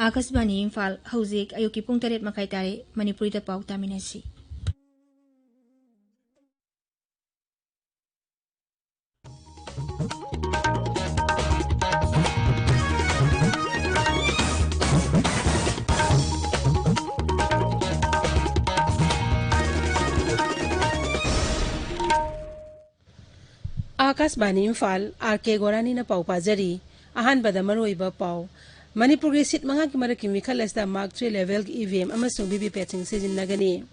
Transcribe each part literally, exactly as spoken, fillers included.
ꯑꯥꯀꯥꯁꯕꯥꯅꯤ ꯏꯝꯐꯥꯜ, ꯍꯧꯖꯤꯛ ꯑꯌꯨꯛꯀꯤ ꯄꯨꯡ ꯇꯔꯦꯠ ꯃꯈꯥꯏ ꯇꯥꯔꯦ꯫ ꯃꯅꯤꯄꯨꯔꯤꯗ ꯄꯥꯎ ꯇꯥꯃꯤꯟꯅꯁꯤ꯫ ꯑꯥꯀꯥꯁꯕꯥꯅꯤ ꯏꯝꯐꯥꯜ, ꯑꯥꯔ ꯀꯦ ꯒꯣꯔꯥꯅꯤꯅ ꯄꯥꯎ ꯄꯥꯖꯔꯤ꯫ ꯑꯍꯥꯟꯕꯗ ꯃꯔꯨꯑꯣꯏꯕ ꯄꯥꯎ꯫ ꯃꯅꯤꯄꯨꯔꯒꯤ ꯁꯤꯠ ꯃꯉꯥꯒꯤ ꯃꯔꯛꯀꯤ ꯃꯤꯈꯜ ꯑꯁꯤꯗ ꯃꯥꯔꯛ ꯊ꯭ꯔꯤ ꯂꯦꯚꯦꯜꯒꯤ ꯏ ꯚꯤ ꯑꯦꯝ ꯑꯃꯁꯨꯡ ꯚꯤ ꯚꯤ ꯄꯦꯠꯁꯤꯡ ꯁꯤꯖꯤꯟꯅꯒꯅꯤ꯫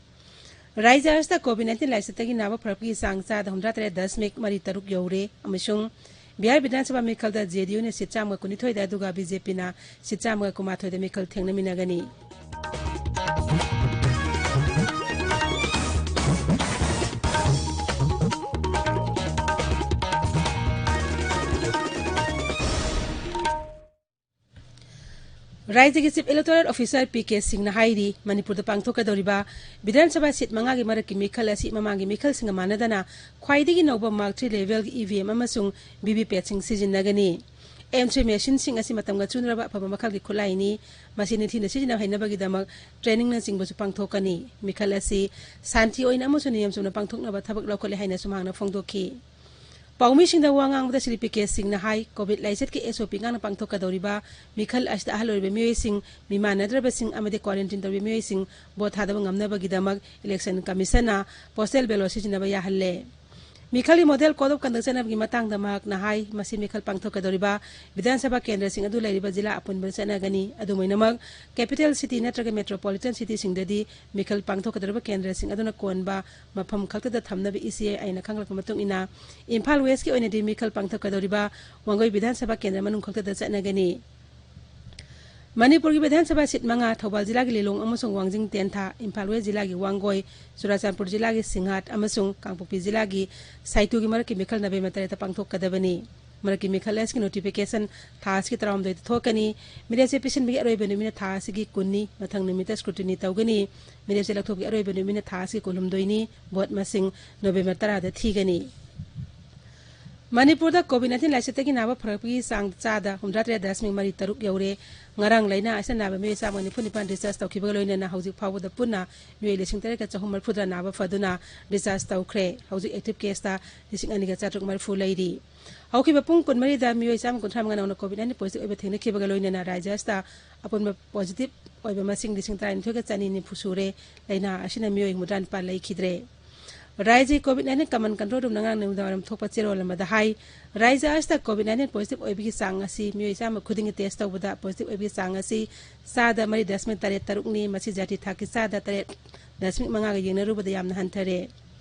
ꯔꯥꯖ꯭ꯌ ꯑꯁꯤꯗ ꯀꯣꯚꯤꯗ ꯅꯥꯏꯟꯇꯤꯟ ꯂꯥꯏꯆꯠꯇꯒꯤ ꯅꯥꯕ ꯐꯔꯛꯄꯒꯤ ꯆꯥꯡ ꯆꯥꯗ ꯍꯨꯝꯗ꯭ꯔꯥ ꯇꯔꯦꯠ ꯗꯁꯃꯤꯛ ꯃꯔꯤ ꯇꯔꯨꯛ ꯌꯧꯔꯦ ꯑꯃꯁꯨꯡ ꯕꯤꯍꯥꯔ ꯕꯤꯙꯥꯟ ꯁꯚꯥ ꯃꯤꯈꯜꯗ ꯖꯦ ꯗꯤ ꯌꯨꯅ ꯁꯤꯠ ꯆꯥꯝꯃꯒ ꯀꯨꯟꯅꯤꯊꯣꯏꯗ, ꯑꯗꯨꯒ ꯕꯤ ꯖꯦ ꯄꯤꯅ ꯁꯤꯠ ꯆꯥꯝꯃꯒ ꯀꯨꯟꯃꯥꯊꯣꯏꯗ ꯃꯤꯈꯜ ꯊꯦꯡꯅꯃꯤꯟꯅꯒꯅꯤ꯫ ꯔꯥꯖ꯭ꯌꯒꯤ chief electoral officer P K ꯁꯤꯡꯅ ꯍꯥꯏꯔꯤ, ꯃꯅꯤꯄꯨꯔꯗ ꯄꯥꯡꯊꯣꯛꯀꯗꯧꯔꯤꯕ ꯕꯤꯙꯥꯟ ꯁꯚꯥ ꯁꯤꯠ ꯃꯉꯥꯒꯤ ꯃꯔꯛꯀꯤ ꯃꯤꯈꯜ ꯑꯁꯤ ꯃꯃꯥꯡꯒꯤ ꯃꯤꯈꯜꯁꯤꯡꯒ ꯃꯥꯟꯅꯗꯅ ꯈ꯭ꯋꯥꯏꯗꯒꯤ ꯅꯧꯕ ꯃꯥꯔꯛ ꯊ꯭ꯔꯤ ꯂꯦꯚꯦꯜꯒꯤ ꯏ ꯚꯤ ꯑꯦꯝ ꯑꯃꯁꯨꯡ ꯚꯤ ꯚꯤ ꯄꯦꯠꯁꯤꯡ ꯁꯤꯖꯤꯟꯅꯒꯅꯤ꯫ ꯑꯦꯝ ꯊ꯭ꯔꯤ ꯃꯦꯁꯤꯟꯁꯤꯡ ꯑꯁꯤ ꯃꯇꯝꯒ ꯆꯨꯅꯔꯕ ꯑꯐꯕ ꯃꯈꯜꯒꯤ ꯈꯨꯠꯂꯥꯏꯅꯤ꯫ ꯃꯁꯤ ꯅꯤꯡꯊꯤꯅ ꯁꯤꯖꯤꯟꯅꯕ ꯍꯩꯅꯕꯒꯤꯗꯃꯛ ꯇ꯭ꯔꯦꯅꯤꯡꯅꯆꯤꯡꯕꯁꯨ ꯄꯥꯡꯊꯣꯛꯀꯅꯤ꯫ ꯃꯤꯈꯜ ꯑꯁꯤ ꯁꯥꯟꯇꯤ ꯑꯣꯏꯅ ꯑꯃꯁꯨꯡ ꯅꯤꯌꯝ ꯆꯨꯝꯅ ꯄꯥꯡꯊꯣꯛꯅꯕ ꯊꯕꯛ ꯂꯧꯈꯠꯂꯦ ꯍꯥꯏꯅꯁꯨ ꯃꯍꯥꯛꯅ ꯐꯣꯡꯗꯣꯛꯈꯤ꯫ ꯄꯥꯎꯃꯤꯁꯤꯡꯗ ꯋꯥ ꯉꯥꯡꯕꯗ ꯁ꯭ꯔꯤ ꯄꯤ ꯀꯦ ꯁꯤꯡꯅ ꯍꯥꯏ, ꯀꯣꯚꯤꯗ ꯂꯥꯏꯆꯠꯀꯤ ꯑꯦꯁ ꯑꯣ ꯄꯤ ꯉꯥꯛꯅ ꯄꯥꯡꯊꯣꯛꯀꯗꯧꯔꯤꯕ ꯃꯤꯈꯜ ꯑꯁꯤꯗ ꯑꯍꯜ ꯑꯣꯏꯔꯕ ꯃꯤꯑꯣꯏꯁꯤꯡ, ꯃꯤꯃꯥꯟꯅꯗ꯭ꯔꯕꯁꯤꯡ ꯑꯃꯗꯤ ꯀ꯭ꯋꯥꯔꯦꯟꯇꯤꯟ ꯇꯧꯔꯤꯕ ꯃꯤꯑꯣꯏꯁꯤꯡ ꯚꯣꯠ ꯊꯥꯗꯕ ꯉꯝꯅꯕꯒꯤꯗꯃꯛ ꯏꯂꯦꯛꯁꯟ ꯀꯃꯤꯁꯟꯅ ꯄꯣꯁꯇꯦꯜ ꯕꯦꯂꯣꯠ ꯁꯤꯖꯤꯟꯅꯕ ꯌꯥꯍꯜꯂꯦ꯫ ꯃꯤꯈꯜꯒꯤ ꯃꯣꯗꯦꯜ ꯀꯣꯗ ꯑꯣꯐ ꯀꯟꯗꯛ ꯆꯠꯅꯕꯒꯤ ꯃꯇꯥꯡꯗ ꯃꯍꯥꯛꯅ ꯍꯥꯏ, ꯃꯁꯤ ꯃꯤꯈꯜ ꯄꯥꯡꯊꯣꯛꯀꯗꯧꯔꯤꯕ ꯕꯤꯙꯥꯟ ꯁꯚꯥ ꯀꯦꯟꯗ꯭ꯔꯁꯤꯡ ꯑꯗꯨ ꯂꯩꯔꯤꯕ ꯖꯤꯂꯥ ꯑꯄꯨꯟꯕꯗ ꯆꯠꯅꯒꯅꯤ꯫ ꯑꯗꯨꯝ ꯑꯣꯏꯅꯃꯛ, ꯀꯦꯄꯤꯇꯦꯜ ꯁꯤꯇꯤ ꯅꯠꯇ꯭ꯔꯒ ꯃꯦꯇ꯭ꯔꯣꯄꯣꯂꯤꯇꯟ ꯁꯤꯇꯤꯁꯤꯡꯗꯗꯤ ꯃꯤꯈꯜ ꯄꯥꯡꯊꯣꯛꯀꯗꯧꯔꯤꯕ ꯀꯦꯟꯗ꯭ꯔꯁꯤꯡ ꯑꯗꯨꯅ ꯀꯣꯟꯕ ꯃꯐꯝ ꯈꯛꯇꯗ ꯊꯝꯅꯕ ꯏ ꯁꯤ ꯑꯥꯏ ꯑꯥꯏꯟꯅ ꯈꯪꯂꯛꯄ ꯃꯇꯨꯡ ꯏꯟꯅ, ꯏꯝꯐꯥꯜ ꯋꯦꯁꯀꯤ ꯑꯣꯏꯅꯗꯤ ꯃꯤꯈꯜ ꯄꯥꯡꯊꯣꯛꯀꯗꯧꯔꯤꯕ ꯋꯥꯡꯒꯣꯏ ꯕꯤꯙꯥꯟ ꯁꯚꯥ ꯀꯦꯟꯗ꯭ꯔ ꯃꯅꯨꯡ ꯈꯛꯇꯗ ꯆꯠꯅꯒꯅꯤ꯫ ꯃꯅꯤꯄꯨꯔꯒꯤ ꯕꯤꯙꯥꯟ ꯁꯚꯥ ꯁꯤꯠ ꯃꯉꯥ, ꯊꯧꯕꯥꯜ ꯖꯤꯂꯥꯒꯤ ꯂꯤꯂꯣꯡ ꯑꯃꯁꯨꯡ ꯋꯥꯡꯖꯤꯡ ꯇꯦꯟꯊꯥ, ꯏꯝꯐꯥꯜ ꯋꯦꯁ ꯖꯤꯂꯥꯒꯤ ꯋꯥꯡꯒꯣꯏ, ꯆꯨꯔꯥꯆꯥꯟꯄꯨꯔ ꯖꯤꯂꯥꯒꯤ ꯁꯤꯡꯍꯥꯠ ꯑꯃꯁꯨꯡ ꯀꯥꯡꯄꯣꯛꯄꯤ ꯖꯤꯂꯥꯒꯤ ꯁꯥꯏꯇꯨꯒꯤ ꯃꯔꯛꯀꯤ ꯃꯤꯈꯜ ꯅꯕꯦꯝꯕꯔ ꯇꯔꯦꯠꯇ ꯄꯥꯡꯊꯣꯛꯀꯗꯕꯅꯤ꯫ ꯃꯔꯛꯀꯤ ꯃꯤꯈꯜ ꯑꯁꯤꯒꯤ ꯅꯣꯇꯤꯐꯤꯀꯦꯁꯟ ꯊꯥ ꯑꯁꯤꯒꯤ ꯇꯔꯥꯍꯨꯝꯗꯣꯏꯗ ꯊꯣꯛꯀꯅꯤ꯫ ꯃꯤꯔꯦꯞꯆꯦ ꯄꯤꯁꯤꯟꯕꯒꯤ ꯑꯔꯣꯏꯕ ꯅꯨꯃꯤꯠꯅ ꯊꯥ ꯑꯁꯤꯒꯤ ꯀꯨꯟꯅꯤ꯫ ꯃꯊꯪ ꯅꯨꯃꯤꯠꯇ ꯁ꯭ꯀ꯭ꯔꯨꯇꯤꯅꯤ ꯇꯧꯒꯅꯤ꯫ ꯃꯤꯔꯦꯞꯆꯦ ꯂꯧꯊꯣꯛꯄꯒꯤ ꯑꯔꯣꯏꯕ ꯅꯨꯃꯤꯠꯅ ꯊꯥ ꯑꯁꯤꯒꯤ ꯀꯨꯟꯍꯨꯝꯗꯣꯏꯅꯤ꯫ ꯚꯣꯠ ꯃꯁꯤꯡ ꯅꯣꯕꯦꯝꯕꯔ ꯇꯔꯥꯗ ꯊꯤꯒꯅꯤ꯫ ꯃꯅꯤꯄꯨꯔꯗ COVID nineteen ꯂꯥꯏꯆꯠꯇꯒꯤ ꯅꯥꯕ ꯐꯔꯛꯄꯒꯤ ꯆꯥꯡ ꯆꯥꯗ ꯍꯨꯝꯗ꯭ꯔꯥ ꯇꯔꯦꯠ ꯗꯁꯃꯤꯛ ꯃꯔꯤ ꯇꯔꯨꯛ ꯌꯧꯔꯦ꯫ ꯉꯔꯥꯡ ꯂꯥꯏꯅꯥ ꯑꯁꯤꯅ ꯅꯥꯕ ꯃꯤꯑꯣꯏ ꯆꯥꯝꯃ ꯅꯤꯐꯨ ꯅꯤꯄꯥꯟ discharge ꯇꯧꯈꯤꯕꯒ ꯂꯣꯏꯅꯅ ꯍꯧꯖꯤꯛ ꯐꯥꯎꯕꯗ ꯄꯨꯟꯅ ꯃꯤꯑꯣꯏ ꯂꯤꯁꯤꯡ ꯇꯔꯦꯠꯀ ꯆꯍꯨꯝ ꯃꯔꯤꯐꯨꯇꯔꯥ ꯅꯥꯕ ꯐꯗꯨꯅ discharge ꯇꯧꯈ꯭ꯔꯦ꯫ ꯍꯧꯖꯤꯛ active caseꯇ ꯂꯤꯁꯤꯡ ꯑꯅꯤꯒ ꯆꯥꯇ꯭ꯔꯨꯛ ꯃꯔꯤꯐꯨ ꯂꯩꯔꯤ꯫ ꯍꯧꯈꯤꯕ ꯄꯨꯡ ꯀꯨꯟꯃꯔꯤꯗ ꯃꯤꯑꯣꯏ ꯆꯥꯝꯃ ꯀꯨꯟꯊ꯭ꯔꯥ ꯃꯉꯥꯅ COVID nineteen positive ꯑꯣꯏꯕ ꯊꯦꯡꯅꯈꯤꯕꯒ ꯂꯣꯏꯅꯅ ꯔꯥꯖ꯭ꯌ ꯑꯁꯤꯗ ꯑꯄꯨꯟꯕ positive ꯑꯣꯏꯕ ꯃꯁꯤꯡ ꯂꯤꯁꯤꯡ ꯇꯔꯥꯅꯤꯊꯣꯏꯒ ꯆꯅꯤ ꯅꯤꯐꯨ ꯁꯨꯔꯦ꯫ ꯂꯥꯏꯅꯥ ꯑꯁꯤꯅ ꯃꯤꯑꯣꯏ ꯍꯨꯝꯐꯨꯇꯔꯥ ꯅꯤꯄꯥꯟ ꯂꯩꯈꯤꯗ꯭ꯔꯦ꯫ ꯔꯥꯖ꯭ꯌꯒꯤ COVID nineteen command control roomꯅ ꯉꯔꯥꯡ ꯅꯨꯃꯤꯗꯥꯡꯋꯥꯏꯔꯝ ꯊꯣꯛꯄ ꯆꯦꯔꯣꯜ ꯑꯃꯗ ꯍꯥꯏ, ꯔꯥꯖ꯭ꯌ ꯑꯁꯤꯗ COVID nineteen positive ꯑꯣꯏꯕꯒꯤ ꯆꯥꯡ ꯑꯁꯤ ꯃꯤꯑꯣꯏ ꯆꯥꯝꯃ ꯈꯨꯗꯤꯡꯒꯤ test ꯇꯧꯕꯗ positive ꯑꯣꯏꯕꯒꯤ ꯆꯥꯡ ꯑꯁꯤ ꯆꯥꯗ ꯃꯔꯤ ꯗꯁꯃꯤꯛ ꯇꯔꯦꯠ ꯇꯔꯨꯛꯅꯤ꯫ ꯃꯁꯤ ꯖꯥꯇꯤ ꯊꯥꯛꯀꯤ ꯆꯥꯗ ꯇꯔꯦꯠ ꯗꯁꯃꯤꯛ ꯃꯉꯥꯒ ꯌꯦꯡꯅꯔꯨꯕꯗ ꯌꯥꯝꯅ ꯍꯟꯊꯔꯦ꯫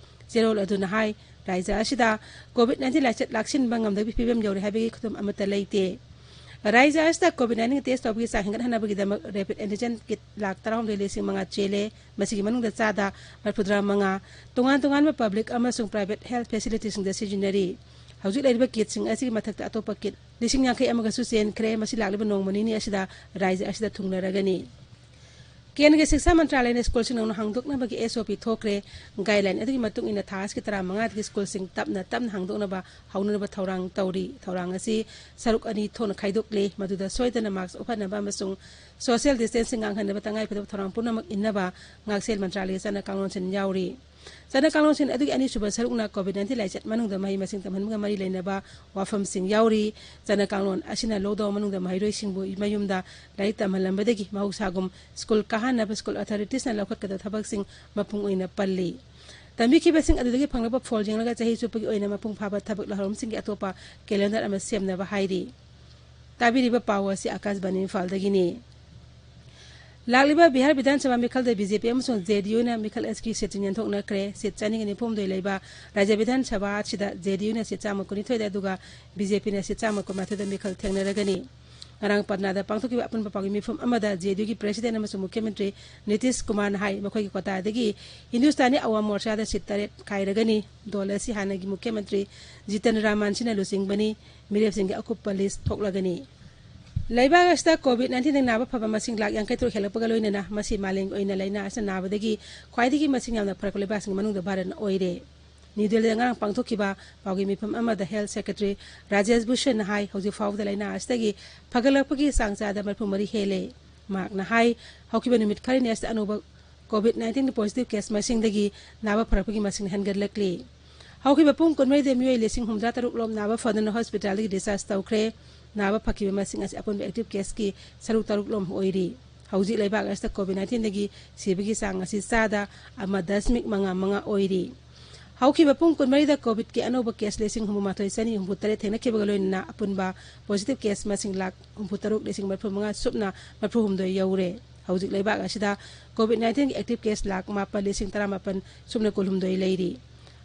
ꯆꯦꯔꯣꯜ ꯑꯗꯨꯅ ꯍꯥꯏ, ꯔꯥꯖ꯭ꯌ ꯑꯁꯤꯗ COVID nineteen ꯂꯥꯏꯆꯠ ꯂꯥꯛꯁꯤꯟꯕ ꯉꯝꯗꯕꯒꯤ ꯐꯤꯕꯝ ꯌꯧꯔꯦ ꯍꯥꯏꯕꯒꯤ ꯈꯨꯗꯝ ꯑꯃꯠꯇ ꯂꯩꯇꯦ꯫ ꯔꯥꯖ꯭ꯌ ꯑꯁꯤꯗ COVID nineteen test ꯇꯧꯕꯒꯤ ꯆꯥꯡ ꯍꯦꯟꯒꯠꯍꯟꯅꯕꯒꯤꯗꯃꯛ rapid antigen kit ꯂꯥꯈ ꯇꯔꯥꯍꯨꯝꯗꯣꯏ ꯂꯤꯁꯤꯡ ꯃꯉꯥ ꯆꯦꯜꯂꯦ꯫ ꯃꯁꯤꯒꯤ ꯃꯅꯨꯡꯗ ꯆꯥꯗ ꯃꯔꯤꯐꯨꯇꯔꯥ ꯃꯉꯥ ꯇꯣꯉꯥꯟ ꯇꯣꯉꯥꯟꯕ public ꯑꯃꯁꯨꯡ private health facilityꯁꯤꯡꯗ ꯁꯤꯖꯤꯟꯅꯔꯤ꯫ ꯍꯧꯖꯤꯛ ꯂꯩꯔꯤꯕ kitꯁꯤꯡ ꯑꯁꯤꯒꯤ ꯃꯊꯛꯇ ꯑꯇꯣꯞꯄ kit ꯂꯤꯁꯤꯡ ꯌꯥꯡꯈꯩ ꯑꯃꯒꯁꯨ ꯆꯦꯟꯈ꯭ꯔꯦ꯫ ꯃꯁꯤ ꯂꯥꯛꯂꯤꯕ ꯅꯣꯡꯃ ꯅꯤꯅꯤ ꯑꯁꯤꯗ ꯔꯥꯖ꯭ꯌ ꯑꯁꯤꯗ ꯊꯨꯡꯂꯔꯒꯅꯤ꯫ ꯀꯦꯟꯗ꯭ꯔꯒꯤ ꯁꯤꯛꯁꯥ ꯃꯟꯇ꯭ꯔꯥꯂꯌꯅ ꯁ꯭ꯀꯨꯜꯁꯤꯡ ꯅꯧꯅ ꯍꯥꯡꯗꯣꯛꯅꯕꯒꯤ SOP ꯊꯣꯛꯈ꯭ꯔꯦ꯫ Guideline ꯑꯗꯨꯒꯤ ꯃꯇꯨꯡ ꯏꯟꯅ ꯊꯥ ꯑꯁꯤꯒꯤ ꯇꯔꯥꯃꯉꯥꯗꯒꯤ ꯁ꯭ꯀꯨꯜꯁꯤꯡ ꯇꯞꯅ ꯇꯞꯅ ꯍꯥꯡꯗꯣꯛꯅꯕ ꯍꯧꯅꯅꯕ ꯊꯧꯔꯥꯡ ꯇꯧꯔꯤ꯫ ꯊꯧꯔꯥꯡ ꯑꯁꯤ ꯁꯔꯨꯛ ꯑꯅꯤ ꯊꯣꯛꯅ ꯈꯥꯏꯗꯣꯛꯂꯦ, ꯃꯗꯨꯗ ꯁꯣꯏꯗꯅ mask ꯎꯞꯍꯟꯅꯕ ꯑꯃꯁꯨꯡ social distancing ꯉꯥꯛꯍꯟꯅꯕ ꯇꯉꯥꯏꯐꯗꯕ ꯊꯧꯔꯥꯡ ꯄꯨꯝꯅꯃꯛ ꯏꯟꯅꯕ ꯉꯥꯛꯁꯦꯜ ꯃꯟꯇ꯭ꯔꯥꯂꯌꯒꯤ ꯆꯠꯅ ꯀꯥꯡꯂꯣꯟꯁꯤꯡ ꯌꯥꯎꯔꯤ꯫ ꯆꯠꯅ ꯀꯥꯡꯂꯣꯟꯁꯤꯡ ꯑꯗꯨꯒꯤ ꯑꯅꯤꯁꯨꯕ ꯁꯔꯨꯛꯅ COVID nineteen ꯂꯥꯏꯆꯠ ꯃꯅꯨꯡꯗ ꯃꯍꯩ ꯃꯁꯤꯡ ꯇꯝꯍꯟꯕꯒ ꯃꯔꯤ ꯂꯩꯅꯕ ꯋꯥꯐꯝꯁꯤꯡ ꯌꯥꯎꯔꯤ꯫ ꯆꯠꯅ ꯀꯥꯡꯂꯣꯟ ꯑꯁꯤꯅ lockdown ꯃꯅꯨꯡꯗ ꯃꯍꯩꯔꯣꯏꯁꯤꯡꯕꯨ ꯃꯌꯨꯝꯗ ꯂꯥꯏꯔꯤꯛ ꯇꯝꯍꯜꯂꯝꯕꯗꯒꯤ ꯃꯍꯧꯁꯥꯒꯨꯝ ꯁ꯭ꯀꯨꯜ ꯀꯥꯍꯟꯅꯕ ꯁ꯭ꯀꯨꯜ authoritiesꯅ ꯂꯧꯈꯠꯀꯗꯕ ꯊꯕꯛꯁꯤꯡ ꯃꯄꯨꯡ ꯑꯣꯏꯅ ꯄꯜꯂꯤ꯫ ꯇꯝꯕꯤꯈꯤꯕꯁꯤꯡ ꯑꯗꯨꯗꯒꯤ ꯐꯪꯂꯛꯄ ꯐꯣꯜ ꯌꯦꯡꯂꯒ ꯆꯍꯤ ꯆꯨꯞꯄꯒꯤ ꯑꯣꯏꯅ ꯃꯄꯨꯡ ꯐꯥꯕ ꯊꯕꯛ ꯂꯧꯍꯧꯔꯝꯁꯤꯡꯒꯤ ꯑꯇꯣꯞꯄ calendar ꯑꯃ ꯁꯦꯝꯅꯕ ꯍꯥꯏꯔꯤ꯫ ꯇꯥꯕꯤꯔꯤꯕ ꯄꯥꯎ ꯑꯁꯤ ꯑꯀꯥꯁꯕꯥꯅꯤ ꯏꯝꯐꯥꯜꯗꯒꯤꯅꯤ꯫ ꯂꯥꯛꯂꯤꯕ ꯕꯤꯍꯥꯔ ꯕꯤꯙꯥꯟ ꯁꯚꯥ ꯃꯤꯈꯜꯗ BJP ꯑꯃꯁꯨꯡ JDUꯅ ꯃꯤꯈꯜ ꯑꯁꯤꯒꯤ seatꯁꯤꯡ ꯌꯦꯟꯊꯣꯛꯅꯈ꯭ꯔꯦ꯫ Seat ꯆꯅꯤꯒ ꯅꯤꯐꯨ ꯍꯨꯝꯗꯣꯏ ꯂꯩꯕ ꯔꯥꯖ꯭ꯌ ꯕꯤꯙꯥꯟ ꯁꯚꯥ ꯑꯁꯤꯗ JDUꯅ seat ꯆꯥꯝꯃ ꯀꯨꯟꯅꯤꯊꯣꯏꯗ, ꯑꯗꯨꯒ BJPꯅ seat ꯆꯥꯝꯃ ꯀꯨꯟꯃꯥꯊꯣꯏꯗ ꯃꯤꯈꯜ ꯊꯦꯡꯅꯔꯒꯅꯤ꯫ ꯉꯔꯥꯡ ꯄꯠꯅꯥꯗ ꯄꯥꯡꯊꯣꯛꯈꯤꯕ ꯑꯄꯨꯟꯕ ꯄꯥꯎꯒꯤ ꯃꯤꯐꯝ ꯑꯃꯗ JDUꯒꯤ president ꯑꯃꯁꯨꯡ ꯃꯨꯈ꯭ꯌ ꯃꯟꯇ꯭ꯔꯤ ꯅꯤꯇꯤꯁ ꯀꯨꯃꯥꯔꯅ ꯍꯥꯏ, ꯃꯈꯣꯏꯒꯤ quotaꯗꯒꯤ ꯍꯤꯟꯗꯨꯁꯇꯥꯅꯤ ꯑꯋꯥꯝ ꯃꯣꯔꯆꯥꯗ seat ꯇꯔꯦꯠ ꯈꯥꯏꯔꯒꯅꯤ꯫ ꯗꯣꯜ ꯑꯁꯤ ꯍꯥꯟꯅꯒꯤ ꯃꯨꯈ꯭ꯌ ꯃꯟꯇ꯭ꯔꯤ ꯖꯤꯇꯟ ꯔꯥꯝ ꯃꯥꯟꯁꯤꯅ ꯂꯨꯆꯤꯡꯕꯅꯤ꯫ ꯃꯤꯔꯦꯞꯁꯤꯡꯒꯤ ꯑꯀꯨꯞꯄ list ꯊꯣꯛꯂꯒꯅꯤ꯫ ꯂꯩꯕꯥꯛ ꯑꯁꯤꯗ COVID nineteenꯗ ꯅꯥꯕ ꯐꯕ ꯃꯁꯤꯡ ꯂꯥꯈ ꯌꯥꯡꯈꯩ ꯇꯔꯨꯛ ꯍꯦꯜꯂꯛꯄꯒ ꯂꯣꯏꯅꯅ ꯃꯁꯤ ꯃꯥꯂꯦꯝꯒꯤ ꯑꯣꯏꯅ ꯂꯥꯏꯅꯥ ꯑꯁꯤꯅ ꯅꯥꯕꯗꯒꯤ ꯈ꯭ꯋꯥꯏꯗꯒꯤ ꯃꯁꯤꯡ ꯌꯥꯝꯅ ꯐꯔꯛꯄ ꯂꯩꯕꯥꯛꯁꯤꯡꯒꯤ ꯃꯅꯨꯡꯗ ꯚꯥꯔꯠꯅ ꯑꯣꯏꯔꯦ꯫ ꯅ꯭ꯌꯨ ꯗꯦꯜꯂꯤꯗ ꯉꯔꯥꯡ ꯄꯥꯡꯊꯣꯛꯈꯤꯕ ꯄꯥꯎꯒꯤ ꯃꯤꯐꯝ ꯑꯃꯗ ꯍꯦꯜꯊ ꯁꯦꯀ꯭ꯔꯦꯇꯔꯤ ꯔꯥꯖꯦꯁ ꯚꯨꯁꯟꯅ ꯍꯥꯏ, ꯍꯧꯖꯤꯛ ꯐꯥꯎꯕꯗ ꯂꯥꯏꯅꯥ ꯑꯁꯤꯗꯒꯤ ꯐꯒꯠꯂꯛꯄꯒꯤ ꯆꯥꯡ ꯆꯥꯗ ꯃꯔꯤꯐꯨ ꯃꯔꯤ ꯍꯦꯜꯂꯦ꯫ ꯃꯍꯥꯛꯅ ꯍꯥꯏ, ꯍꯧꯈꯤꯕ ꯅꯨꯃꯤꯠ ꯈꯔꯅꯤ ꯑꯁꯤꯗ ꯑꯅꯧꯕ ꯀꯣꯚꯤꯗ ꯅꯥꯏꯟꯇꯤꯟꯒꯤ ꯄꯣꯖꯤꯇꯤꯚ ꯀꯦꯁ ꯃꯁꯤꯡꯗꯒꯤ ꯅꯥꯕ ꯐꯔꯛꯄꯒꯤ ꯃꯁꯤꯡ ꯍꯦꯟꯒꯠꯂꯛꯂꯤ꯫ ꯍꯧꯈꯤꯕ ꯄꯨꯡ ꯀꯨꯟꯃꯔꯤꯗ ꯃꯤꯑꯣꯏ ꯂꯤꯁꯤꯡ ꯍꯨꯝꯐꯨꯇꯔꯥ ꯇꯔꯨꯛ ꯂꯣꯝ ꯅꯥꯕ ꯐꯗꯨꯅ ꯍꯣꯁꯄꯤꯇꯥꯜꯗꯒꯤ ꯗꯤꯁꯆꯥꯔꯖ ꯇꯧꯈ꯭ꯔꯦ꯫ ꯅꯥꯕ ꯐꯈꯤꯕ ꯃꯁꯤꯡ ꯑꯁꯤ ꯑꯄꯨꯟꯕ ꯑꯦꯛꯇꯤꯚ ꯀꯦꯁꯀꯤ ꯁꯔꯨꯛ ꯇꯔꯨꯛ ꯂꯣꯝ ꯑꯣꯏꯔꯤ꯫ ꯍꯧꯖꯤꯛ ꯂꯩꯕꯥꯛ ꯑꯁꯤꯗ ꯀꯣꯚꯤꯗ ꯅꯥꯏꯟꯇꯤꯟꯗꯒꯤ ꯁꯤꯕꯒꯤ ꯆꯥꯡ ꯑꯁꯤ ꯆꯥꯗ ꯑꯃ ꯗꯁꯃꯤꯛ ꯃꯉꯥ ꯃꯉꯥ ꯑꯣꯏꯔꯤ꯫ ꯍꯧꯈꯤꯕ ꯄꯨꯡ ꯀꯨꯟꯃꯔꯤꯗ ꯀꯣꯚꯤꯗꯀꯤ ꯑꯅꯧꯕ ꯀꯦꯁ ꯂꯤꯁꯤꯡ ꯍꯨꯝꯐꯨ ꯃꯥꯊꯣꯏ ꯆꯅꯤ ꯍꯨꯝꯐꯨ ꯇꯔꯦꯠ ꯊꯦꯡꯅꯈꯤꯕꯒ ꯂꯣꯏꯅꯅ ꯑꯄꯨꯟꯕ ꯄꯣꯖꯤꯇꯤꯚ ꯀꯦꯁ ꯃꯁꯤꯡ ꯂꯥꯈ ꯍꯨꯝꯐꯨ ꯇꯔꯨꯛ ꯂꯤꯁꯤꯡ ꯃꯔꯤꯐꯨ ꯃꯉꯥ ꯁꯨꯞꯅ ꯃꯔꯤꯐꯨ ꯍꯨꯝꯗꯣꯏ ꯌꯧꯔꯦ꯫ ꯍꯧꯖꯤꯛ ꯂꯩꯕꯥꯛ ꯑꯁꯤꯗ ꯀꯣꯚꯤꯗ ꯅꯥꯏꯟꯇꯤꯟꯒꯤ ꯑꯦꯛꯇꯤꯚ ꯀꯦꯁ ꯂꯥꯈ ꯃꯥꯄꯜ ꯂꯤꯁꯤꯡ ꯇꯔꯥꯃꯥꯄꯜ ꯁꯨꯞꯅ ꯀꯨꯟꯍꯨꯝꯗꯣꯏ ꯂꯩꯔꯤ꯫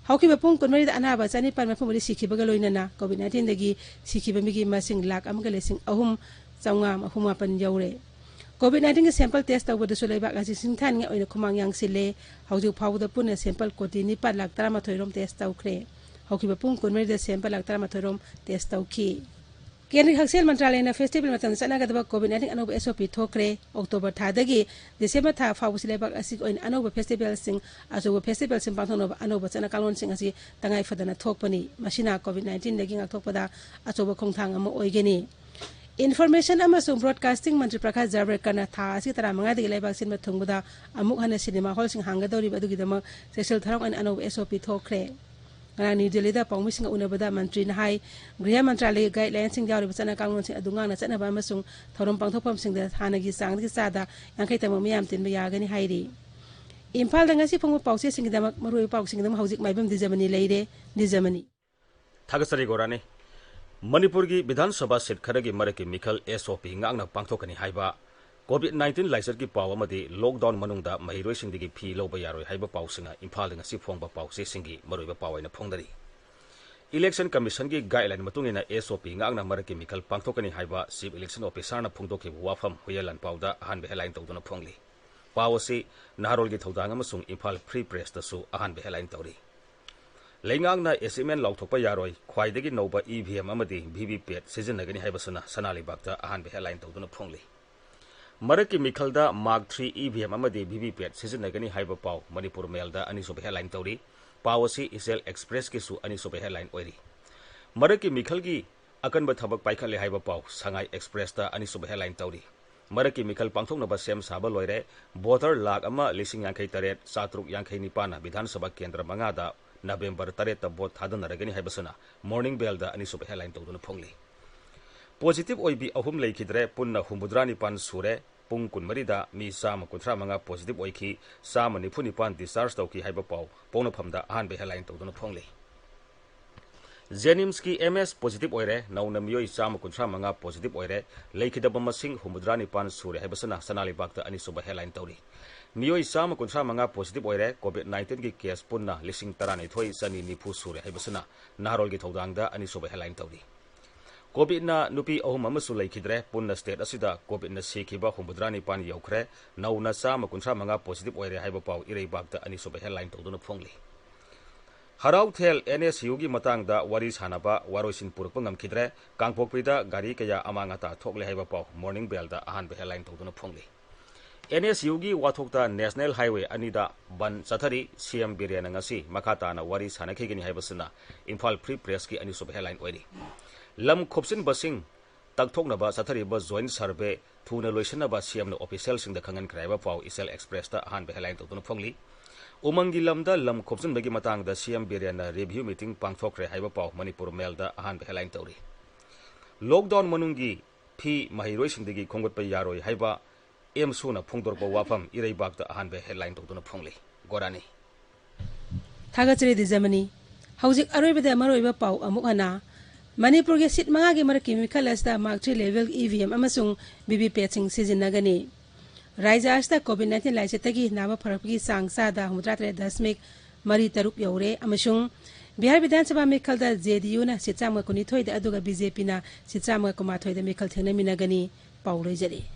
ꯍꯧꯈꯤꯕ ꯄꯨꯡ ꯀꯨꯟꯃꯔꯤꯗ ꯑꯅꯥꯕ ꯆꯅꯤꯄꯥꯟ ꯃꯔꯤꯐꯨ ꯃꯔꯤ ꯁꯤꯈꯤꯕꯒ ꯂꯣꯏꯅꯅ ꯀꯣꯚꯤꯗ ꯅꯥꯏꯟꯇꯤꯟꯗꯒꯤ ꯁꯤꯈꯤꯕ ꯃꯤꯒꯤ ꯃꯁꯤꯡ ꯂꯥꯈ ꯑꯃꯒ ꯂꯤꯁꯤꯡ ꯑꯍꯨꯝ ꯆꯥꯝꯃꯉꯥ ꯃꯔꯤꯐꯨ ꯃꯥꯄꯜ ꯌꯧꯔꯦ꯫ ꯀꯣꯚꯤꯗ ꯅꯥꯏꯟꯇꯤꯟꯒꯤ ꯁꯦꯝꯄꯜ ꯇꯦꯁ ꯇꯧꯕꯗꯁꯨ ꯂꯩꯕꯥꯛ ꯑꯁꯤ ꯁꯤꯡꯊꯥꯅꯤꯡꯉꯥꯏ ꯑꯣꯏꯅ ꯈꯨꯃꯥꯡ ꯌꯥꯡꯁꯤꯜꯂꯦ꯫ ꯍꯧꯖꯤꯛ ꯐꯥꯎꯕꯗ ꯄꯨꯟꯅ ꯁꯦꯝꯄꯜ ꯀꯣꯇꯤ ꯅꯤꯄꯥꯟ ꯂꯥꯈ ꯇꯔꯥꯃꯥꯊꯣꯏ ꯔꯣꯝ ꯇꯦꯁ ꯇꯧꯈ꯭ꯔꯦ꯫ ꯍꯧꯈꯤꯕ ꯄꯨꯡ ꯀꯨꯟꯃꯔꯤꯗ ꯁꯦꯝꯄꯜ ꯂꯥꯈ ꯇꯔꯥꯃꯥꯊꯣꯏ ꯔꯣꯝ ꯇꯦꯁ ꯇꯧꯈꯤ꯫ ꯀꯦꯟꯗ꯭ꯔꯒꯤ ꯍꯛꯁꯦꯜ ꯃꯟꯇ꯭ꯔꯥꯂꯌꯅ ꯐꯦꯁꯇꯤꯚꯦꯜ ꯃꯇꯝꯗ ꯆꯠꯅꯒꯗꯕ ꯀꯣꯚꯤꯗ ꯅꯥꯏꯟꯇꯤꯟ ꯑꯅꯧꯕ ꯑꯦꯁ ꯑꯣ ꯄꯤ ꯊꯣꯛꯈ꯭ꯔꯦ꯫ ꯑꯣꯛꯇꯣꯕꯔ ꯊꯥꯗꯒꯤ ꯗꯤꯁꯦꯝꯕꯔ ꯊꯥ ꯐꯥꯎꯕꯁꯤ ꯂꯩꯕꯥꯛ ꯑꯁꯤꯒꯤ ꯑꯣꯏꯅ ꯑꯅꯧꯕ ꯐꯦꯁꯇꯤꯚꯦꯜꯁꯤꯡ, ꯑꯆꯧꯕ ꯐꯦꯁꯇꯤꯚꯦꯜꯁꯤꯡ ꯄꯥꯡꯊꯣꯛꯅꯕ ꯑꯅꯧꯕ ꯆꯠꯅ ꯀꯥꯡꯂꯣꯟꯁꯤꯡ ꯑꯁꯤ ꯇꯉꯥꯏ ꯐꯗꯅ ꯊꯣꯛꯄꯅꯤ꯫ ꯃꯁꯤꯅ ꯀꯣꯚꯤꯗ ꯅꯥꯏꯟꯇꯤꯟꯗꯒꯤ ꯉꯥꯛꯊꯣꯛꯄꯗ ꯑꯆꯧꯕ ꯈꯣꯡꯊꯥꯡ ꯑꯃ ꯑꯣꯏꯒꯅꯤ꯫ ꯏꯟꯐꯣꯔꯃꯦꯁꯟ ꯑꯃꯁꯨꯡ ꯕ꯭ꯔꯣꯗꯀꯥꯁꯇꯤꯡ ꯃꯟꯇ꯭ꯔꯤ ꯄ꯭ꯔꯀꯥꯁ ꯖꯥꯚ꯭ꯔꯦꯀꯔꯅ ꯊꯥ ꯑꯁꯤꯒꯤ ꯇꯔꯥꯃꯉꯥꯗꯒꯤ ꯂꯩꯕꯥꯛ ꯁꯤꯟꯕ ꯊꯨꯡꯕꯗ ꯑꯃꯨꯛ ꯍꯟꯅ ꯁꯤꯅꯦꯃꯥ ꯍꯣꯜꯁꯤꯡ ꯍꯥꯡꯒꯗꯧꯔꯤꯕ ꯑꯗꯨꯒꯤꯗꯃꯛ ꯆꯦꯛꯁꯤꯜ ꯊꯧꯔꯥꯡ ꯑꯣꯏꯅ ꯑꯅꯧꯕ ꯑꯦꯁ ꯑꯣ ꯄꯤ ꯊꯣꯛꯈ꯭ꯔꯦ꯫ ꯉꯔꯥꯡ ꯅ꯭ꯌꯨ ꯗꯦꯜꯂꯤꯗ ꯄꯥꯎꯃꯤꯁꯤꯡꯒ ꯎꯅꯕꯗ ꯃꯟꯇ꯭ꯔꯤꯅ ꯍꯥꯏ, ꯒ꯭ꯔꯤꯍ ꯃꯟꯇ꯭ꯔꯥꯂꯌꯒꯤ ꯒꯥꯏꯗꯂꯥꯏꯟꯁꯤꯡ ꯌꯥꯎꯔꯤꯕ ꯆꯠꯅ ꯀꯥꯡꯂꯣꯟꯁꯤꯡ ꯑꯗꯨ ꯉꯥꯛꯅ ꯆꯠꯅꯕ ꯑꯃꯁꯨꯡ ꯊꯧꯔꯝ ꯄꯥꯡꯊꯣꯛꯐꯝꯁꯤꯡꯗ ꯍꯥꯟꯅꯒꯤ ꯆꯥꯡꯗꯒꯤ ꯆꯥꯗ ꯌꯥꯡꯈꯩ ꯊꯪꯕ ꯃꯤꯌꯥꯝ ꯇꯤꯟꯕ ꯌꯥꯒꯅꯤ ꯍꯥꯏꯔꯤ꯫ ꯏꯝꯐꯥꯜꯗ ꯉꯁꯤ ꯐꯣꯡꯕ ꯄꯥꯎꯆꯦꯁꯤꯡꯒꯤꯗꯃꯛ ꯃꯔꯨꯑꯣꯏꯕ ꯄꯥꯎꯁꯤꯡꯒꯤꯗꯃꯛ ꯍꯧꯖꯤꯛ ꯃꯥꯏꯕꯝ ꯗꯤꯖꯃꯅꯤ ꯂꯩꯔꯦ꯫ ꯗꯤꯖꯃꯅꯤ꯫ ꯊꯥꯒꯠꯆꯔꯤ ꯒꯣꯔꯥꯅꯤ꯫ ꯃꯅꯤꯄꯨꯔꯒꯤ ꯕꯤꯙꯥꯟ ꯁꯚꯥ ꯁꯤꯠ ꯈꯔꯒꯤ ꯃꯔꯛꯀꯤ ꯃꯤꯈꯜ ꯑꯦꯁ ꯑꯣ ꯄꯤ ꯉꯥꯛꯅ ꯄꯥꯡꯊꯣꯛꯀꯅꯤ ꯍꯥꯏꯕ, ꯀꯣꯚꯤꯗ ꯅꯥꯏꯟꯇꯤꯟ ꯂꯥꯏꯆꯠꯀꯤ ꯄꯥꯎ ꯑꯃꯗꯤ ꯂꯣꯛꯗꯥꯎꯟ ꯃꯅꯨꯡꯗ ꯃꯍꯩꯔꯣꯏꯁꯤꯡꯗꯒꯤ ꯐꯤ ꯂꯧꯕ ꯌꯥꯔꯣꯏ ꯍꯥꯏꯕ ꯄꯥꯎꯁꯤꯅ ꯏꯝꯐꯥꯜꯗ ꯉꯁꯤ ꯐꯣꯡꯕ ꯄꯥꯎꯆꯦꯁꯤꯡꯒꯤ ꯃꯔꯨꯑꯣꯏꯕ ꯄꯥꯎ ꯑꯣꯏꯅ ꯐꯣꯡꯅꯔꯤ꯫ ꯏꯂꯦꯛꯁꯟ ꯀꯃꯤꯁꯟꯒꯤ ꯒꯥꯏꯗꯂꯥꯏꯟ ꯃꯇꯨꯡ ꯏꯟꯅ ꯑꯦꯁ ꯑꯣ ꯄꯤ ꯉꯥꯛꯅ ꯃꯔꯛꯀꯤ ꯃꯤꯈꯜ ꯄꯥꯡꯊꯣꯛꯀꯅꯤ ꯍꯥꯏꯕ ꯆꯤꯐ ꯏꯂꯦꯛꯁꯟ ꯑꯣꯐꯤꯁꯥꯔꯅ ꯐꯣꯡꯗꯣꯛꯈꯤꯕ ꯋꯥꯐꯝ ꯍꯨꯏꯌꯦꯟ ꯂꯥꯟꯄꯥꯎꯗ ꯑꯍꯥꯟꯕ ꯍꯦꯗꯂꯥꯏꯟ ꯇꯧꯗꯨꯅ ꯐꯣꯡꯂꯤ꯫ ꯄꯥꯎ ꯑꯁꯤ ꯅꯍꯥꯔꯣꯜꯒꯤ ꯊꯧꯗꯥꯡ ꯑꯃꯁꯨꯡ ꯏꯝꯐꯥꯜ ꯐ꯭ꯔꯤ ꯄ꯭ꯔꯦꯁꯇꯁꯨ ꯑꯍꯥꯟꯕ ꯍꯦꯗꯂꯥꯏꯟ ꯇꯧꯔꯤ꯫ ꯂꯩꯉꯥꯛꯅ ꯑꯦꯆꯤꯞꯃꯦꯟ ꯂꯥꯎꯊꯣꯛꯄ ꯌꯥꯔꯣꯏ, ꯈ꯭ꯋꯥꯏꯗꯒꯤ ꯅꯧꯕ ꯏ ꯚꯤ ꯑꯦꯝ ꯑꯃꯗꯤ ꯚꯤ ꯚꯤ ꯄꯦꯠ ꯁꯤꯖꯤꯟꯅꯒꯅꯤ ꯍꯥꯏꯕꯁꯤꯅ ꯁꯅꯥ ꯂꯩꯕꯥꯛꯇ ꯑꯍꯥꯟꯕ ꯍꯦꯗꯂꯥꯏꯟ ꯇꯧꯗꯨꯅ ꯐꯣꯡꯂꯤ꯫ ꯃꯔꯛꯀꯤ ꯃꯤꯈꯜꯗ mark three E V M ꯑꯃꯗꯤ ꯚꯤ ꯚꯤ ꯄꯦꯠ ꯁꯤꯖꯤꯟꯅꯒꯅꯤ ꯍꯥꯏꯕ ꯄꯥꯎ ꯃꯅꯤꯄꯨꯔ ꯃꯦꯜꯗ ꯑꯅꯤꯁꯨꯕ ꯍꯦꯗꯂꯥꯏꯟ ꯇꯧꯔꯤ꯫ ꯄꯥꯎ ꯑꯁꯤ ꯏꯆꯦꯜ ꯑꯦꯛꯁꯄ꯭ꯔꯦꯁꯀꯤꯁꯨ ꯑꯅꯤꯁꯨꯕ ꯍꯦꯗꯂꯥꯏꯟ ꯑꯣꯏꯔꯤ꯫ ꯃꯔꯛꯀꯤ ꯃꯤꯈꯜꯒꯤ ꯑꯀꯟꯕ ꯊꯕꯛ ꯄꯥꯏꯈꯠꯂꯦ ꯍꯥꯏꯕ ꯄꯥꯎ ꯁꯉꯥꯏ ꯑꯦꯛꯁꯄ꯭ꯔꯦꯁꯇ ꯑꯅꯤꯁꯨꯕ ꯍꯦꯗꯂꯥꯏꯟ ꯇꯧꯔꯤ꯫ ꯃꯔꯛꯀꯤ ꯃꯤꯈꯜ ꯄꯥꯡꯊꯣꯛꯅꯕ ꯁꯦꯝ ꯁꯥꯕ ꯂꯣꯏꯔꯦ꯫ ꯚꯣꯇꯔ ꯂꯥꯈ ꯑꯃ ꯂꯤꯁꯤꯡ ꯌꯥꯡꯈꯩ ꯇꯔꯦꯠ ꯆꯥꯇ꯭ꯔꯨꯛ ꯌꯥꯡꯈꯩ ꯅꯤꯄꯥꯟꯅ ꯕꯤꯙꯥꯟ ꯁꯚꯥ ꯀꯦꯟꯗ꯭ꯔ ꯃꯉꯥꯗ ꯅꯕꯦꯝꯕꯔ ꯇꯔꯦꯠꯇ ꯚꯣꯠ ꯊꯥꯗꯅꯔꯒꯅꯤ ꯍꯥꯏꯕꯁꯤꯅ ꯃꯣꯔꯅꯤꯡ ꯕꯦꯜꯗ ꯑꯅꯤꯁꯨꯕ ꯍꯦꯗꯂꯥꯏꯟ ꯇꯧꯗꯨꯅ ꯐꯣꯡꯂꯤ꯫ ꯄꯣꯖꯤꯇꯤꯚ ꯑꯣꯏꯕꯤ ꯑꯍꯨꯝ ꯂꯩꯈꯤꯗ꯭ꯔꯦ, ꯄꯨꯟꯅ ꯍꯨꯝꯐꯨꯇꯔꯥ ꯅꯤꯄꯥꯟ ꯁꯨꯔꯦ꯫ ꯄꯨꯡ ꯀꯨꯟꯃꯔꯤꯗ ꯃꯤ ꯆꯥꯝꯃ ꯀꯨꯟꯊ꯭ꯔꯥ ꯃꯉꯥ ꯄꯣꯖꯤꯇꯤꯚ ꯑꯣꯏꯈꯤ, ꯆꯥꯝꯃ ꯅꯤꯐꯨ ꯅꯤꯄꯥꯟ ꯗꯤꯁꯆꯥꯔꯖ ꯇꯧꯈꯤ ꯍꯥꯏꯕ ꯄꯥꯎ ꯄꯣꯛꯅꯐꯝꯗ ꯑꯍꯥꯟꯕ ꯍꯦꯗꯂꯥꯏꯟ ꯇꯧꯗꯨꯅ ꯐꯣꯡꯂꯤ꯫ ꯖꯦꯅꯤꯝꯁꯀꯤ ꯑꯦꯝ ꯑꯦꯁ ꯄꯣꯖꯤꯇꯤꯚ ꯑꯣꯏꯔꯦ, ꯅꯧꯅ ꯃꯤꯑꯣꯏ ꯆꯥꯝꯃ ꯀꯨꯟꯊ꯭ꯔꯥ ꯃꯉꯥ ꯄꯣꯖꯤꯇꯤꯚ ꯑꯣꯏꯔꯦ, ꯂꯩꯈꯤꯗꯕ ꯃꯁꯤꯡ ꯍꯨꯝꯐꯨꯇꯔꯥ ꯅꯤꯄꯥꯟ ꯁꯨꯔꯦ ꯍꯥꯏꯕꯁꯤꯅ ꯁꯅꯥꯂꯩꯕꯥꯛꯇ ꯑꯅꯤꯁꯨꯕ ꯍꯦꯗꯂꯥꯏꯟ ꯇꯧꯔꯤ꯫ ꯃꯤꯑꯣꯏ ꯆꯥꯝꯃ ꯀꯨꯟꯊ꯭ꯔꯥ ꯃꯉꯥ ꯄꯣꯖꯤꯇꯤꯚ ꯑꯣꯏꯔꯦ, ꯀꯣꯚꯤꯗ ꯅꯥꯏꯟꯇꯤꯟꯒꯤ ꯀꯦꯁ ꯄꯨꯟꯅ ꯂꯤꯁꯤꯡ ꯇꯔꯥꯅꯤꯊꯣꯏ ꯆꯅꯤ ꯅꯤꯐꯨ ꯁꯨꯔꯦ ꯍꯥꯏꯕꯁꯤꯅ ꯅꯍꯥꯔꯣꯜꯒꯤ ꯊꯧꯗꯥꯡꯗ ꯑꯅꯤꯁꯨꯕ ꯍꯦꯗꯂꯥꯏꯟ ꯇꯧꯔꯤ꯫ ꯀꯣꯚꯤꯗꯅ ꯅꯨꯄꯤ ꯑꯍꯨꯝ ꯑꯃꯁꯨ ꯂꯩꯈꯤꯗ꯭ꯔꯦ, ꯄꯨꯟꯅ ꯁ꯭ꯇꯦꯠ ꯑꯁꯤꯗ ꯀꯣꯚꯤꯗꯅ ꯁꯤꯈꯤꯕ ꯍꯨꯝꯐꯨꯇꯔꯥ ꯅꯤꯄꯥꯟ ꯌꯧꯈ꯭ꯔꯦ, ꯅꯧꯅ ꯆꯥꯝꯃ ꯀꯨꯟꯊ꯭ꯔꯥ ꯃꯉꯥ ꯄꯣꯖꯤꯇꯤꯚ ꯑꯣꯏꯔꯦ ꯍꯥꯏꯕ ꯄꯥꯎ ꯏꯔꯩꯕꯥꯛꯇ ꯑꯅꯤꯁꯨꯕ ꯍꯦꯗꯂꯥꯏꯟ ꯇꯧꯗꯨꯅ ꯐꯣꯡꯂꯤ꯫ ꯍꯔꯥꯎꯊꯦꯜ ꯑꯦꯟ ꯑꯦꯁ ꯌꯨꯒꯤ ꯃꯇꯥꯡꯗ ꯋꯥꯔꯤ ꯁꯥꯅꯕ ꯋꯥꯔꯣꯏꯁꯤꯟ ꯄꯨꯔꯛꯄ ꯉꯝꯈꯤꯗ꯭ꯔꯦ, ꯀꯥꯡꯄꯣꯛꯄꯤꯗ ꯒꯥꯔꯤ ꯀꯌꯥ ꯑꯃꯥꯡ ꯑꯇꯥ ꯊꯣꯛꯂꯦ ꯍꯥꯏꯕ ꯄꯥꯎ ꯃꯣꯔꯅꯤꯡ ꯕꯦꯜꯗ ꯑꯍꯥꯟꯕ ꯍꯦꯗꯂꯥꯏꯟ ꯇꯧꯗꯨꯅ ꯐꯣꯡꯂꯤ꯫ ꯑꯦꯟ ꯑꯦꯁ ꯌꯨꯒꯤ ꯋꯥꯊꯣꯛꯇ ꯅꯦꯁꯅꯦꯜ ꯍꯥꯏꯋꯦ ꯑꯅꯤꯗ ꯕꯟ ꯆꯠꯊꯔꯤ, ꯁꯤ ꯑꯦꯝ ꯕꯤꯔꯦꯟꯅ ꯉꯁꯤ ꯃꯈꯥ ꯇꯥꯅ ꯋꯥꯔꯤ ꯁꯥꯅꯈꯤꯒꯅꯤ ꯍꯥꯏꯕꯁꯤꯅ ꯏꯝꯐꯥꯜ ꯐ꯭ꯔꯤ ꯄ꯭ꯔꯦꯁꯀꯤ ꯑꯅꯤꯁꯨꯕ ꯍꯦꯗꯂꯥꯏꯟ ꯑꯣꯏꯔꯤ꯫ ꯂꯝ ꯈꯣꯞꯆꯤꯟꯕꯁꯤꯡ ꯇꯛꯊꯣꯛꯅꯕ ꯆꯠꯊꯔꯤꯕ ꯖꯣꯏꯟꯠ ꯁꯔꯚꯦ ꯊꯨꯅ ꯂꯣꯏꯁꯤꯟꯅꯕ ꯁꯤ ꯑꯦꯝꯅ ꯑꯣꯐꯤꯁꯤꯌꯦꯜꯁꯤꯡꯗ ꯈꯪꯍꯟꯈ꯭ꯔꯦ ꯍꯥꯏꯕ ꯄꯥꯎ ꯏꯆꯦꯜ ꯑꯦꯛꯁꯄ꯭ꯔꯦꯁꯇ ꯑꯍꯥꯟꯕ ꯍꯦꯗꯂꯥꯏꯟ ꯇꯧꯗꯨꯅ ꯐꯣꯡꯂꯤ꯫ ꯎꯃꯪꯒꯤ ꯂꯝꯗ ꯂꯝ ꯈꯣꯞꯆꯤꯟꯕꯒꯤ ꯃꯇꯥꯡꯗ ꯁꯤ ꯑꯦꯝ ꯕꯤꯔꯦꯟꯅ ꯔꯤꯚ꯭ꯌꯨ ꯃꯤꯇꯤꯡ ꯄꯥꯡꯊꯣꯛꯈ꯭ꯔꯦ ꯍꯥꯏꯕ ꯄꯥꯎ ꯃꯅꯤꯄꯨꯔ ꯃꯦꯜꯗ ꯑꯍꯥꯟꯕ ꯍꯦꯗꯂꯥꯏꯟ ꯇꯧꯔꯤ꯫ ꯂꯣꯛꯗꯥꯎꯟ ꯃꯅꯨꯡꯒꯤ ꯐꯤ ꯃꯍꯩꯔꯣꯏꯁꯤꯡꯗꯒꯤ ꯈꯣꯝꯒꯠꯄ ꯌꯥꯔꯣꯏ ꯍꯥꯏꯕ ꯑꯦꯝꯁꯨꯅ ꯐꯣꯡꯗꯣꯔꯛꯄ ꯋꯥꯐꯝ ꯏꯔꯩꯕꯥꯛꯇ ꯑꯍꯥꯟꯕ ꯍꯦꯗꯂꯥꯏꯟ ꯇꯧꯗꯨꯅ ꯐꯣꯡꯂꯤ꯫ ꯒꯣꯔꯥꯅꯤ꯫ ꯊꯥꯒꯠꯆꯔꯤ ꯗꯤꯖꯃꯅꯤ꯫ ꯍꯧꯖꯤꯛ ꯑꯔꯣꯏꯕꯗ ꯃꯔꯨꯑꯣꯏꯕ ꯄꯥꯎ ꯑꯃꯨꯛ ꯍꯟꯅ꯫ ꯃꯅꯤꯄꯨꯔꯒꯤ ꯁꯤꯠ ꯃꯉꯥꯒꯤ ꯃꯔꯛꯀꯤ ꯃꯤꯈꯜ ꯑꯁꯤꯗ mark three level E V M ꯑꯃꯁꯨꯡ ꯚꯤ ꯚꯤ ꯄꯦꯠꯁꯤꯡ ꯁꯤꯖꯤꯟꯅꯒꯅꯤ꯫ ꯔꯥꯖ꯭ꯌ ꯑꯁꯤꯗ ꯀꯣꯚꯤꯗ ꯅꯥꯏꯟꯇꯤꯟ ꯂꯥꯏꯆꯠꯇꯒꯤ ꯅꯥꯕ ꯐꯔꯛꯄꯒꯤ ꯆꯥꯡ ꯆꯥꯗ ꯍꯨꯝꯐꯨꯇꯔꯥ ꯇꯔꯦꯠ ꯗꯁꯃꯤꯛ ꯃꯔꯤ ꯇꯔꯨꯛ ꯌꯧꯔꯦ ꯑꯃꯁꯨꯡ ꯕꯤꯍꯥꯔ ꯕꯤꯙꯥꯟ ꯁꯚꯥ ꯃꯤꯈꯜꯗ ꯖꯦ ꯗꯤ ꯌꯨꯅ ꯁꯤꯠ ꯆꯥꯝꯃꯒ ꯀꯨꯟꯅꯤꯊꯣꯏꯗ ꯑꯗꯨꯒ ꯕꯤ ꯖꯦ ꯄꯤꯅ ꯁꯤꯠ ꯆꯥꯝꯃꯒ ꯀꯨꯟꯃꯥꯊꯣꯏꯗ ꯃꯤꯈꯜ ꯊꯦꯡꯅꯃꯤꯟꯅꯒꯅꯤ꯫ ꯄꯥꯎ ꯂꯣꯏꯖꯔꯦ꯫